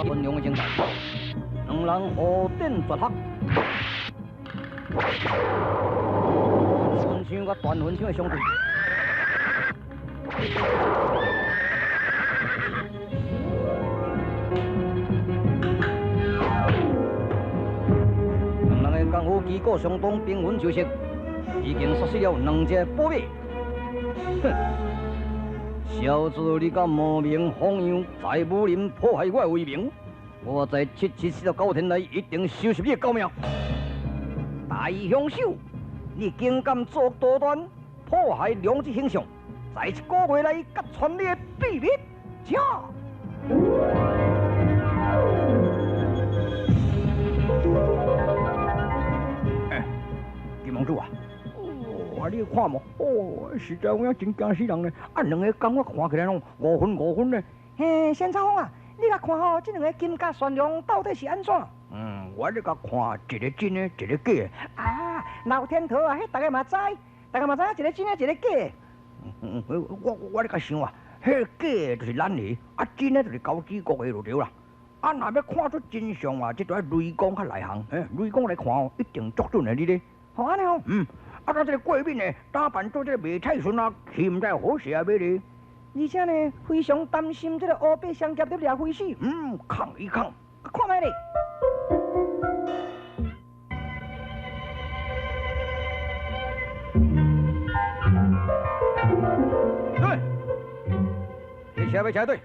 佮孙良的情势，两人互战绝学。分枪佮断魂枪的相对。两人的功夫旗鼓相当，兵分秋色，已经杀死了两只宝马。哼！小子，你敢冒名奉阳，在武林破坏我的威名？我在779天内一定收拾你的狗命！大凶手，你竟敢作多端，破坏良之形象，在一个月内揭穿你的秘密，请！哎，金王子啊！哦，你看无？哦，实在有影真惊死人呢！啊，两个感觉看起来拢五分五分呢。嘿，仙草风啊，你共看吼，这两个金甲玄龙到底是按怎？嗯，我咧共看，一个真的，一个假的。啊，老天头啊，彼大家嘛知，大家嘛知影，一个真的，一个假的。嗯，我咧共想啊，彼个假的就是咱的，啊真的就是高志国的就对啦。啊，若欲看出真相啊，这就爱雷公较内行，嘿，雷公来看哦，一定足准的，你咧。好按呢哦。嗯。啊，他这个过敏的，打扮做这个卖菜孙啊，去毋知好势啊买咧。而且呢，非常担心这个乌白双侠伫掠飞鼠。嗯，抗一抗，看觅咧。对，你车尾车队。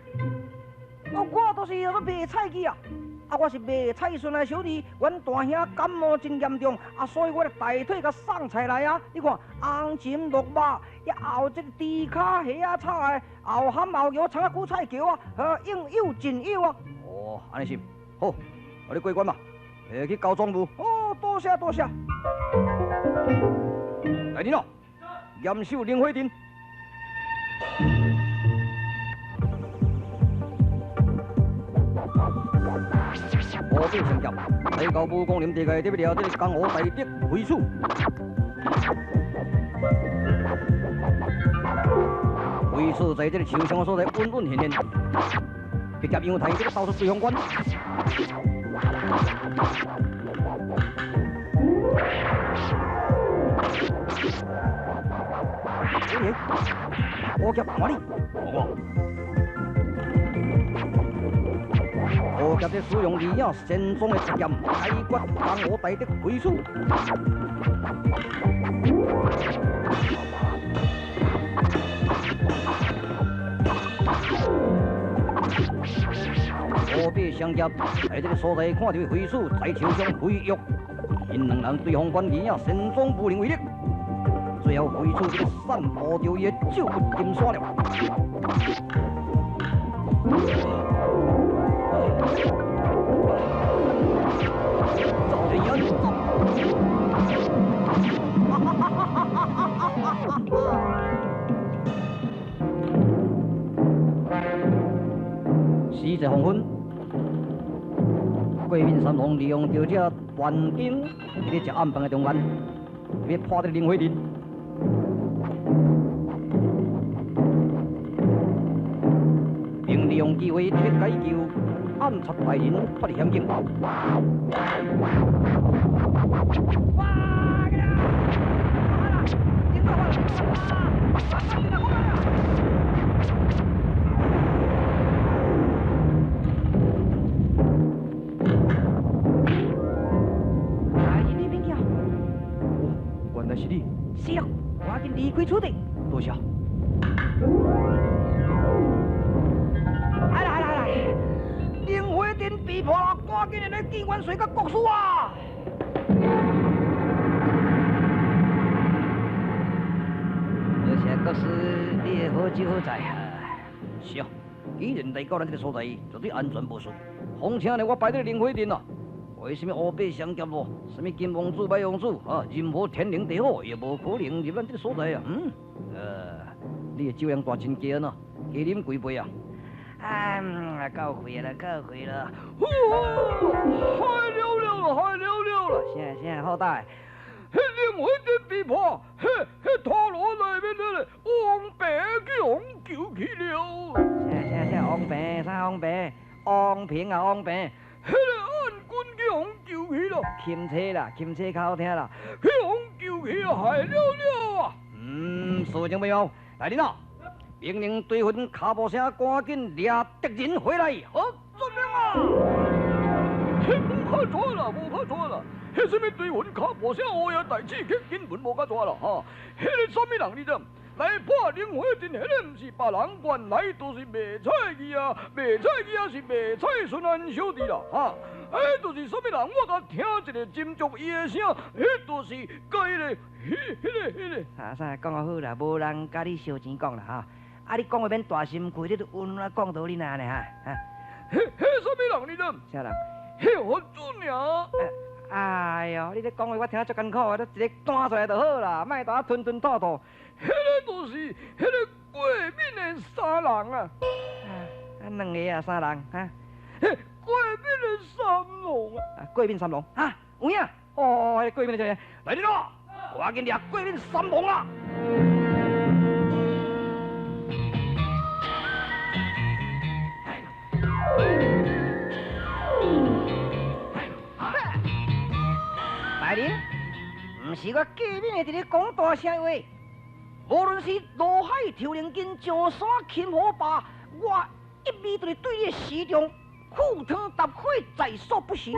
哦，我都是要卖菜去啊。啊，我是卖菜孙的小弟，阮大兄感冒真严重，啊，所以我大腿共送菜来啊。你看，红鱔鹿肉，也后这个猪跤虾仔炒的，后含后蟯葱仔韭菜桥啊，应有尽有啊。哦，按呢是，好，啊你过关嘛，去交总务。哦，多谢多谢。来人哦，严守灵火阵。乌白双侠来到武功林地界，得了这个江湖大德飞鼠。飞鼠在这个树上的所在稳稳现现，直接阳台这个到处对方关。乌侠看你，我。乌侠在使用李影仙踪的剑，解决江湖大德飞鼠。乌白双侠在这个所在看到飞鼠在树上飞跃，𪜶两人对方关李影仙踪无能为力，最后飞鼠这个散布着伊的照骨金沙了。时在黄昏，过敏三郎利用著这断灯，伫咧食暗饭的中间，欲破这个灵火阵，并利用机会去解救暗杀大人脱离险境。大人，你免惊。哦，原来是你。是啊，赶紧离开此地。多谢。来来来来，灵火阵被破了，赶紧来见元帅佮国师啊！多谢国师，你的好酒好在啊。是啊，既然来到咱这个所在，绝对安全无事。况且呢，我摆这个灵火阵啊，为什么乌白双侠无？什么金王子、白王子啊？任何天灵地火也无可能入咱这个所在啊！嗯，你的酒量大真高呢，加啉几杯啊？啊，够亏了，够亏了！嗨了了，嗨了了了！啥啥好大？彼灵火阵被破，彼陀罗内面的王白去予救去了。啥啥啥王白？啥王白？王王平啊，王平，彼个暗军去予救去咯，钦差啦，钦差较好听啦，去予救去啊，害了了啊！嗯，事情不妙，来人啊，命令追魂跤步声赶紧掠敌人回来。好，遵命啊！彼无卡错啦，无卡错啦，彼啥物追魂跤步声乌鸦大刺客根本无卡错啦，哈！彼个啥物人你知？来破灵火阵，彼个毋是别人，原来都是卖菜去啊！卖菜去啊，是卖菜孙安小弟啦，哈！哎，就是啥物人？我敢听一个斟酌伊的声，彼就是佮彼个、彼、彼个、彼个。啊，啥讲好啦，无人佮你烧钱讲啦，哈！啊，你讲话免大心亏，你都温暖讲道理呢，哈？哈！彼、彼啥物人你知？啥人？彼佛祖尔。哎哟，你咧讲话我听足艰苦的，你一个弹出来就好啦，莫在吞吞吐吐。彼个就是彼个过敏的三人啊！啊，两个啊，三人哈？过敏的三龙啊！啊，过敏三龙啊，有影？哦，彼个过敏的这个，来人啊，赶紧掠过敏三龙啊！大人，毋是我过敏的伫咧讲大声话。无论是罗海抽灵筋、上山擒虎豹，我一味就是对你的示众赴汤蹈火，在所不辞。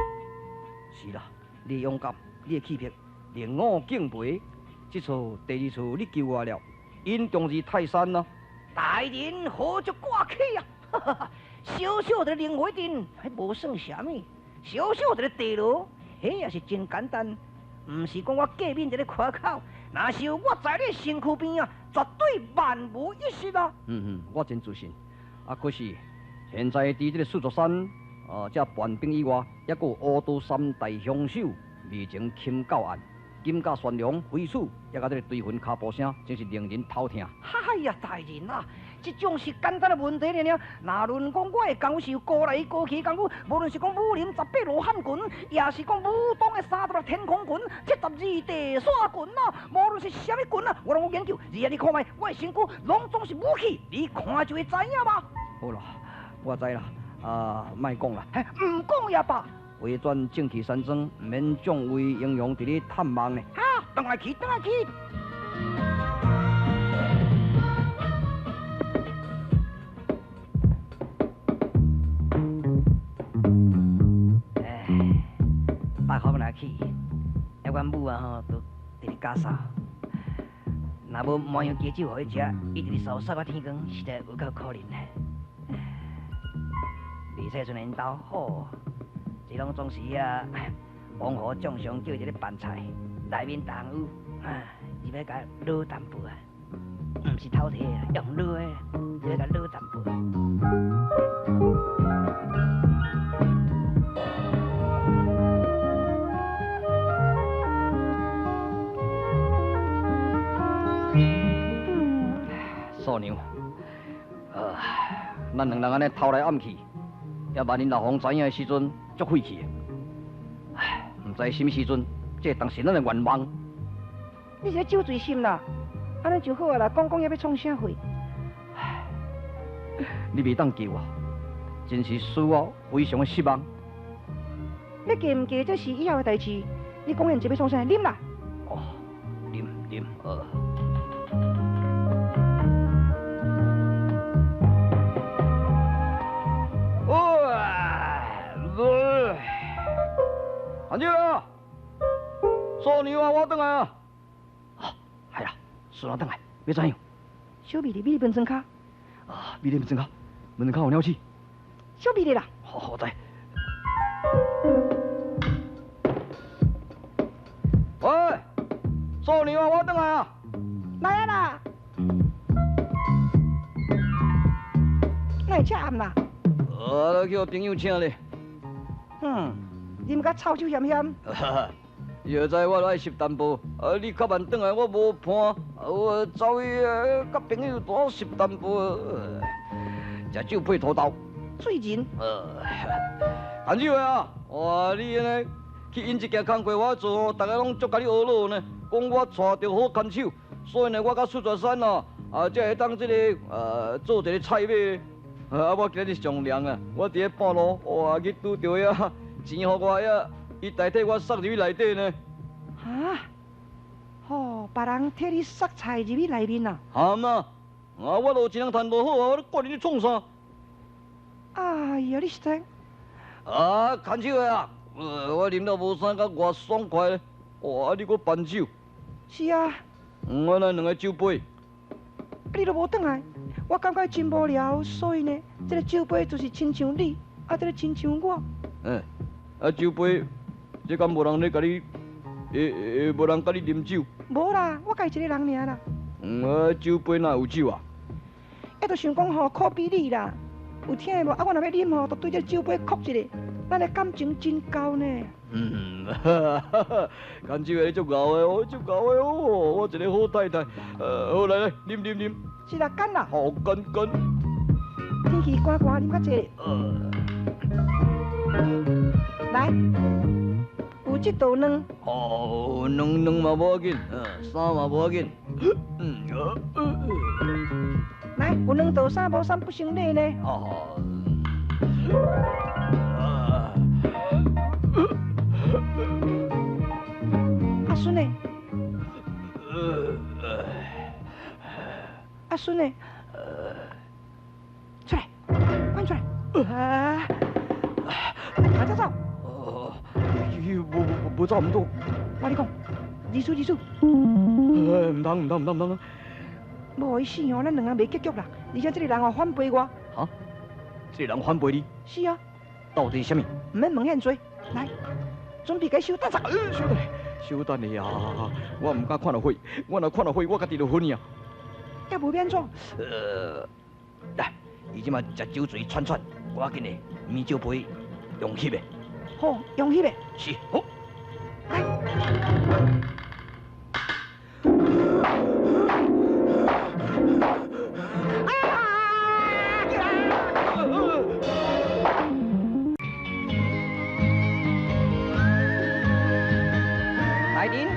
是啦，你的勇敢，你的气魄，令我敬佩。这次第二次你救我了，因重视泰山啊！大人何足挂齿啊！小小一个灵火阵，彼无算啥物；小小一个地牢，彼也是真简单。毋是讲我过敏伫咧夸口，若是有我在你身躯边啊，绝对万无一失啊！嗯嗯，我真自信。啊，可是现在伫这个四座山，啊，这叛兵以外，犹阁有乌道三大凶手未曾擒到案，金甲悬梁、飞鼠，犹佮这个追魂跤步声，真是令人头痛。哎呀，大人啊，这种是简单的问题尔尔。若论讲我的功夫是有高来高去功夫，无论是讲武林十八罗汉拳，也是讲武当的36天空拳、72地煞拳啊，无论是啥物拳啊，我拢有研究。而且你看觅，我的身躯拢总是武器，你看就会知影吗？好啦，我知啦，啊，莫讲啦，嘿，毋讲也罢。回转正气山庄，毋免众位英雄伫咧探望呢。哈，转来去，转来去。哎，北风若起，啊，阮母啊吼，都伫咧打扫。若无麻油鸡酒予伊食，伊直直扫扫到天光，实在有够可怜的。李世孙𪜶兜好，这拢总是遐王侯将相叫伊咧办菜，内面逐项有，啊，入来共捞淡薄啊，毋是偷摕的，用捞的，入来共捞淡薄。素娘，咱两人按呢偷来暗去，也万一若予知影的时阵，足费气的。唉，毋知什么时阵，这当是咱的愿望。你是咧酒醉心啦，按呢就好啊啦，讲讲也欲创啥货？唉，你袂当救我，真是使我非常的失望。欲嫁毋嫁，这是以后的代志。你讲现在欲创啥？啉啦。哦，啉啉，好。安怎啊？素娘啊，我转来啊！啊，系啊，素娘转来，欲怎样？小美丽，美丽门床跤。啊，美丽门床跤，门床跤有鸟鼠。小美丽啦。好，好，我知。喂，素娘啊，我转来啊！来啊啦！哪会遮暗啦？我去予朋友请咧。嗯。啉甲臭臭咸咸。你就知我爱食淡薄，啊！你较慢转来，我无伴，我走去佮朋友多食淡薄，食酒配土豆。醉人。牵手的啊！哇，你按呢去𪜶这件工课我做，逐家拢足共你呵咾呢，讲我娶著好牵手，所以呢，我佮四座山哦，啊，才会当这个做一个菜尾。啊，我今日上涼啊，我佇咧半路，哇，去拄著遐錢予我遐，伊代替我送入去內底呢。哈？吼，別人替你捒菜入去內面啊？含啊！啊，我都一人趁無好啊，我管你咧創啥？哎呀，你實在…… 啊，牽手的啊！我啉了無啥，甲偌爽快咧。哇，你閣辦酒？是啊。我來兩个酒杯。你都無轉來，我感覺真無聊，所以呢，這个酒杯就是親像你，啊，這个親像我。欸，啊酒杯，這敢無人咧共你，欸欸，無人共你啉酒？無啦，我家己一个人爾啦。啊，酒杯哪有酒啊？欸，就想講吼，可比你啦，有聽無？啊，我若欲啉吼，就對這个酒杯哭一下，咱的感情真厚呢。嗯，哈哈，牽手的足𠢕的，哦，足𠢕的哦，我一个好太太。好來來，啉啉啉。是啦，乾啦。好乾乾。天氣寒寒，啉較濟。來，有這道兩。哦，兩兩嘛無要緊，三嘛無要緊。來，有兩道三，無三不成禮呢。哦。阿孫呢？阿孫呢？出來，滾出來！啊！馬上走！哦，無無無走毋到。我跟你講，二叔二叔。毋通毋通毋通毋通！無意思哦，咱兩个袂結局啦。而且這个人哦反背我。哈？這个人反背你？是啊。到底是啥物？毋免問遐濟，來，準備開始等。稍等，稍等下啊！我毋敢看到火，我若看到火，我家己就昏啊。也無欲按怎？來，伊這馬食酒醉喘喘，我要緊的，米酒杯用翕的。好，用翕的。是，好。來。大人，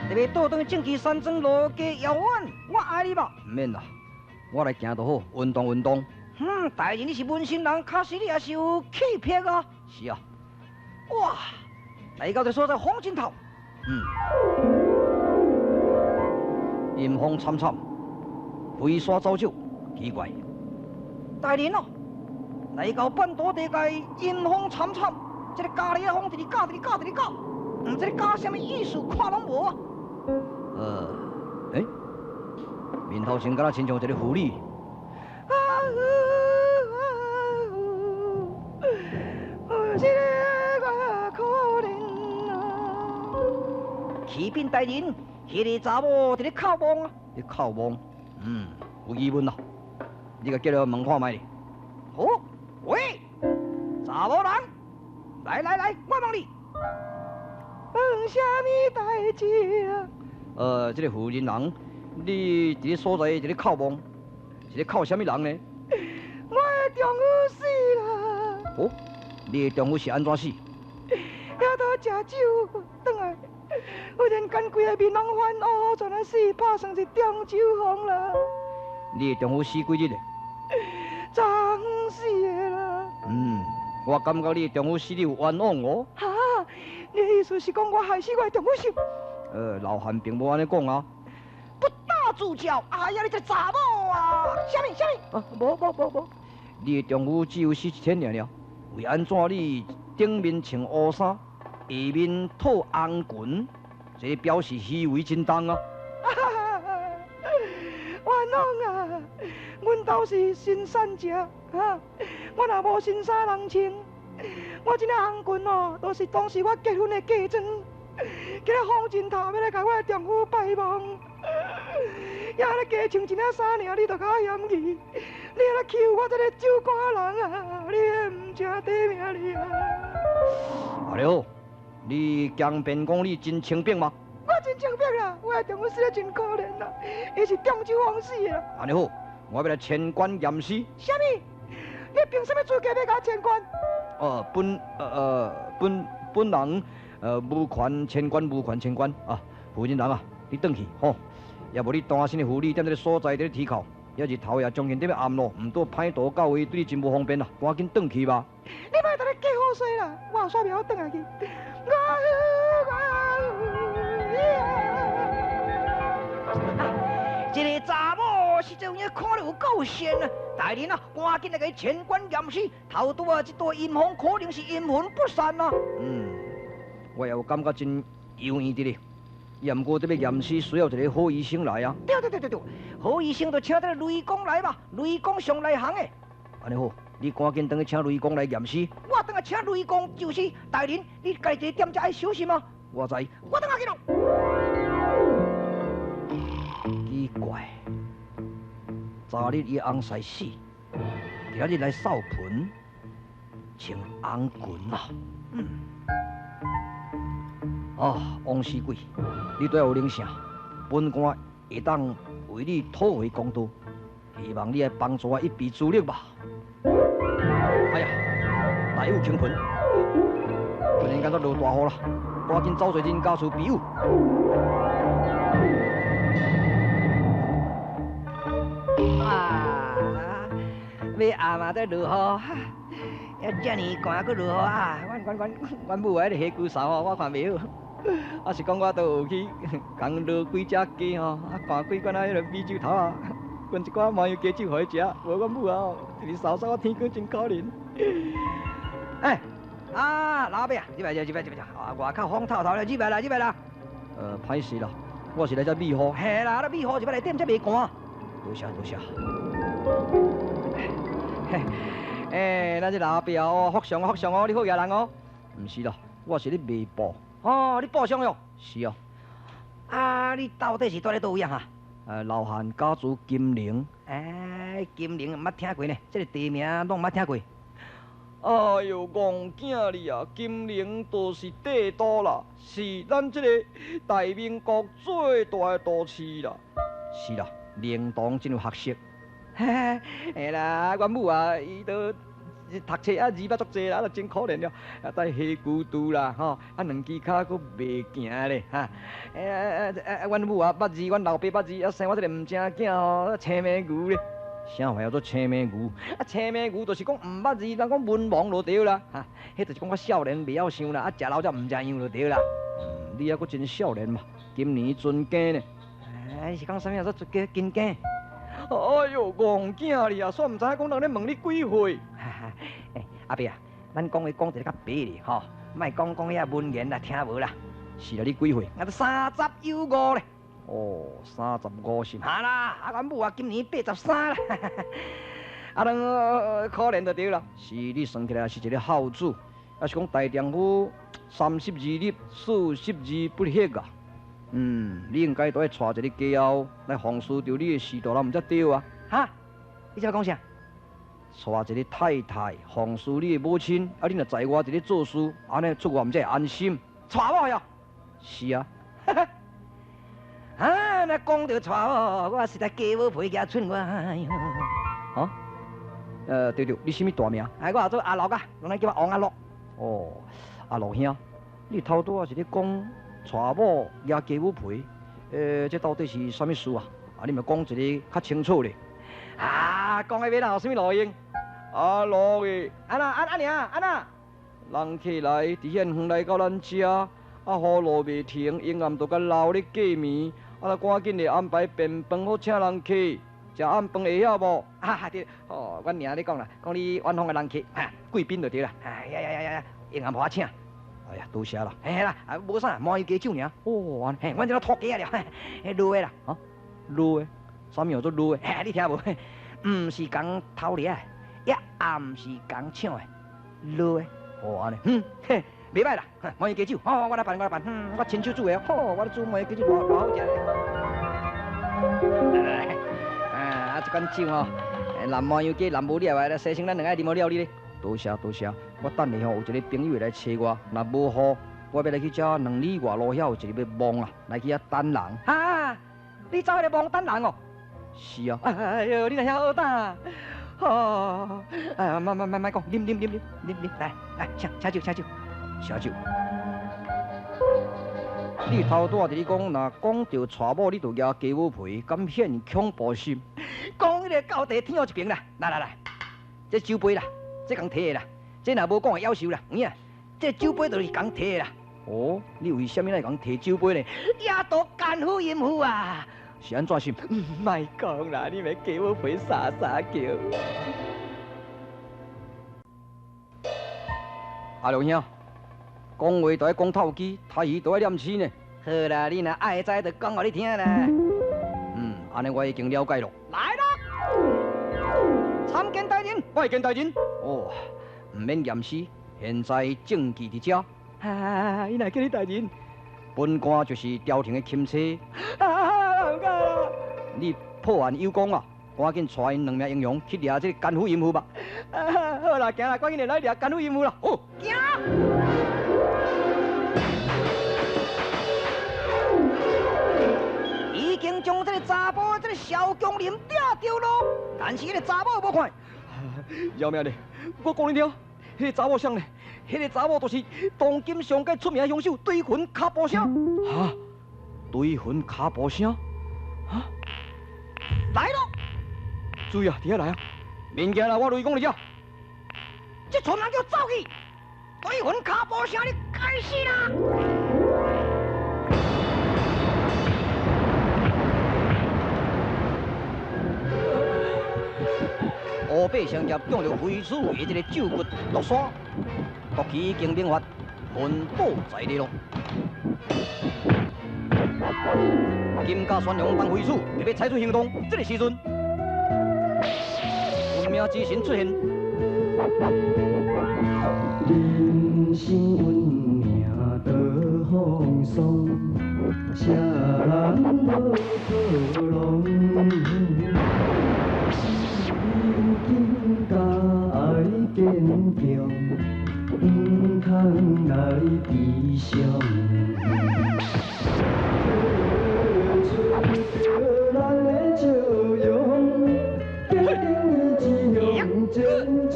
特別倒轉正氣山莊羅家遙遠，我愛你無？毋免啦，我來行就好，運動運動。嗯，大人你是文心人，確實你也是有氣魄啊。是啊。哇，來到這所在風盡頭。嗯。陰風慘慘，飛沙走石，奇怪。大人哦，來到半島地界，陰風慘慘，這個咖喱風直直攪，直直攪，直直攪。毋知你講啥物意思，看攏無啊。欸，面頭前敢若親像一个婦女。啟稟大人，彼个查某佇咧哭望啊。咧哭望，嗯，有疑問啦。你共叫來問看覓。好，喂，查某人，來來來，我問你。問啥物代誌啊？這个婦人人，你佇咧所在佇咧哭望，是咧哭啥物人呢？我的丈夫死啦！哦，你的丈夫是按怎死？遐都食酒，轉來，忽然間規个面攏翻烏，全來死，拍算是中酒風啦。你的丈夫死幾日咧？昨昏死的啦。嗯，我感覺你的丈夫死你有冤枉哦。哈？你的意思是講我害死我的丈夫是？老漢並無按呢講啊。不打自招，哎呀，你這查某啊！啥物啥物？啊，無無無無。你的丈夫只有死一天爾爾，為按怎你頂面穿烏衫，下面套紅裙，這表示虛偽真重啊！冤枉啊！阮兜是新散食，哈，我若無新衫通穿。我這領紅裙哦，都是當時我結婚的嫁妝。今日風盡頭欲來共我的丈夫拜望，也咧加穿一領衫爾，你就共我嫌棄，你來欺負我這個酒館人啊！你毋正短命你啊！阿了，你強辯講你真清白嗎？我真清白啦，我的丈夫死得真可憐啦，伊是中酒風死的。按呢好，我欲來簽官驗屍。啥物？你憑啥物資格欲共我簽官？本人無權簽官，無權簽官啊！婦人人啊，你轉去吼，也無你單身的婦女踮這个所在佇咧啼哭，猶是頭也將近欲暗咯，毋倒歹途到位，對你真無方便啦，趕緊轉去吧。你莫佇咧計好勢啦，我後煞袂曉轉來去。我我這个查某實在有影看了有夠善啊！大人啊，趕緊來共伊掮棺驗屍，頭拄仔這道陰風可能是陰魂不散啊！嗯，我也有感覺真幽怨佇咧。也毋過這欲驗屍需要一个好醫生來啊！對對對對對，好醫生就請這个雷公來吧，雷公上內行的。按呢好，你趕緊轉去請雷公來驗屍。我轉來請雷公就是，大人，你家己一个踮遮愛小心啊！我知。我轉來去咯。奇怪，昨日伊翁婿死，今仔日來掃墳，穿紅裙啊！嗯。啊，王死鬼，你對我有靈性，本官會當為你討回公道，希望你來幫助我一臂之力吧。哎呀，大雨傾盆，突然間都落大雨啦，趕緊走找恁家厝朋友。啊，欲暗嘛在落雨，猶遮爾寒，閣落雨啊！阮阮阮阮母啊，彼个火龜衫吼，我看袂好。啊是講我都有去共落幾隻雞吼，啊寒幾罐仔彼个米酒頭啊，混一寡麻油雞酒予伊食，無阮母啊吼，一直梢梢天光真可憐。欸，啊老伯啊，入來入來入來，啊外口風透透咧，入來啦入來啦。歹勢啦，我是來遮避雨。嘿啦，啊避雨入來踮遮袂寒。多謝多謝。欸，咱這老伯哦，福相福相哦，你好野人哦。毋是啦，我是咧賣布。哦，你布商喲？是啊。啊，你到底是住咧佗位啊？哈？老漢家族金陵。欸，金陵毋捌聽過呢，這个地名攏毋捌聽過。哎喲，戇囝你啊！金陵就是帝都啦，是咱這个大明國最大的都市啦。是啦，靈堂真有學識。嘿啦，阮母啊，伊都讀冊啊字捌足濟啦，啊真可憐了，啊在黑孤獨啦，吼，啊兩支跤閣袂行咧，哈，欸啊阮母啊捌字，阮老爸捌字，啊生我這个毋正囝吼，青眉牛咧。啥話叫做青眉牛？啊，青眉牛就是講毋捌字，人講文盲就對啦，哈，彼就是講較少年袂曉想啦，啊，食老才毋成樣就對啦。嗯，你猶閣真少年嘛，今年春耕呢。欸，是講啥物叫做春耕？金耕？哎喲，戇囝你啊，煞毋知影講人咧問你幾歲？欸，阿伯啊，咱講話講一个較白咧吼，莫講講遐文言啦，聽無啦。是啦，你幾歲？我都三十有五咧。哦，35是。哈啦，啊，阮母啊，今年83啦。啊，攏可憐就對啦。是你算起來是一个孝子，抑是講大丈夫三十而立，四十而不惑啊。嗯，你應該都愛娶一个家後來奉事著你的序大人，毋才對啊。哈？你這欲講啥？娶一个太太奉事你的母親，啊，你若在外佇咧做事，按呢出外毋才會安心。娶某喲？是啊。啊，若講著娶某，我實在雞母皮夾蠢我。哎喲。哈？對對，你啥物大名？哎，我叫做阿樂啊，攏來叫我王阿樂。哦，阿樂兄，你頭拄仔是咧講娶某攑雞母皮，這到底是啥物事啊？啊，你嘛講一个較清楚咧。啊，講彼欲有啥物路用？阿樂的，按怎按按呢按怎？人客來佇遐遠來到咱遮，啊，雨落袂停，永暗就共留咧過暝，啊，趕緊咧安排便飯好請人客，食暗飯會曉無？啊對，哦，阮娘咧講啦，講你遠方的人客，哈，貴賓就對啦。哎呀呀呀呀，永暗予我請。哎呀，多謝啦。嘿啦，啊，無啥，麻油雞酒爾。哦，按呢，嘿，阮這土雞仔了，彼滷的啦，哈，滷的，啥物叫做滷的？嘿，你聽無？毋是共偷掠的，也毋是共搶的，滷的。哦，按呢，嗯，嘿，袂䆀啦，麻油雞酒，好，我來辦，我來辦，嗯，我親手煮的，好，我咧煮麻油雞酒偌偌好食。來來來，啊，這款酒吼，淋麻油雞淋無了的，洗身咱兩个啉予了你咧。多謝多謝，我等下吼有一个朋友會來揣我，若無雨，我欲來去遮兩里外路遐有一个墓啊，來去遐等人。哈，你走彼个墓等人哦？是啊。哎喲，你若遐好膽，哦，哎呀，莫莫莫莫講，啉啉啉啉啉啉，來來，請請酒請酒請酒。你頭拄仔佇咧講，若講著娶某，你就攑雞母皮，敢顯恐怖心？講彼个到地天后一爿啦，來來來，這酒杯啦，這共提的啦，這若無講會夭壽啦，有影？這酒杯就是共提的啦。哦，你為啥物來共提酒杯呢？野毒奸夫淫婦啊！是按怎想？莫講啦，你欲雞母皮沙沙叫。阿良兄，講話就愛講透氣，台語就愛念詩呢。好啦，你若愛知就講予你聽啦。嗯，按呢我已經了解咯。來啦，參見大人，拜見大人。哦，毋免驗屍，現在證據佇遮。啊，伊若叫你大人，本官就是朝廷的欽差。啊，毋敢啦。你破案有功啊，趕緊帶𪜶兩名英雄去掠這個奸夫淫婦吧。啊，好啦，行啦，趕緊來掠奸夫淫婦啦。好，行。已經將這个查埔這个蕭江林抓著囉，但是彼个查某無看。要命咧！我講你聽，彼个查某誰呢？彼个查某就是當今上蓋出名兇手對魂跤步聲。哈？對魂跤步聲？哈？來囉！注意啊，佇遐來啊！免驚啦，我雷公佇遮。這陣人叫走去，對魂跤步聲，你該死啦！烏白相俠中著飛鼠的這个咒骨毒沙，毒氣已經猛發，昏倒在地咯。金甲宣陽當飛鼠特欲採取行動，這个時陣，運命之神出現。人生運命多風霜，啥人無可能？勇敢愛堅強，毋通來悲傷。付出著咱的笑容，堅定意志向前衝。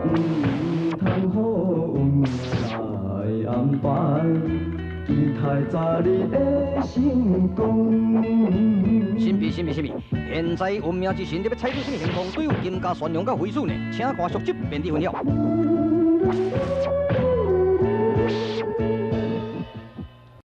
毋通予運命來安排，期待早日的成功。神秘神秘神秘！現在運命之神欲採取啥物行動對付金家宣陽佮飛鼠呢？請看續集，免得分曉。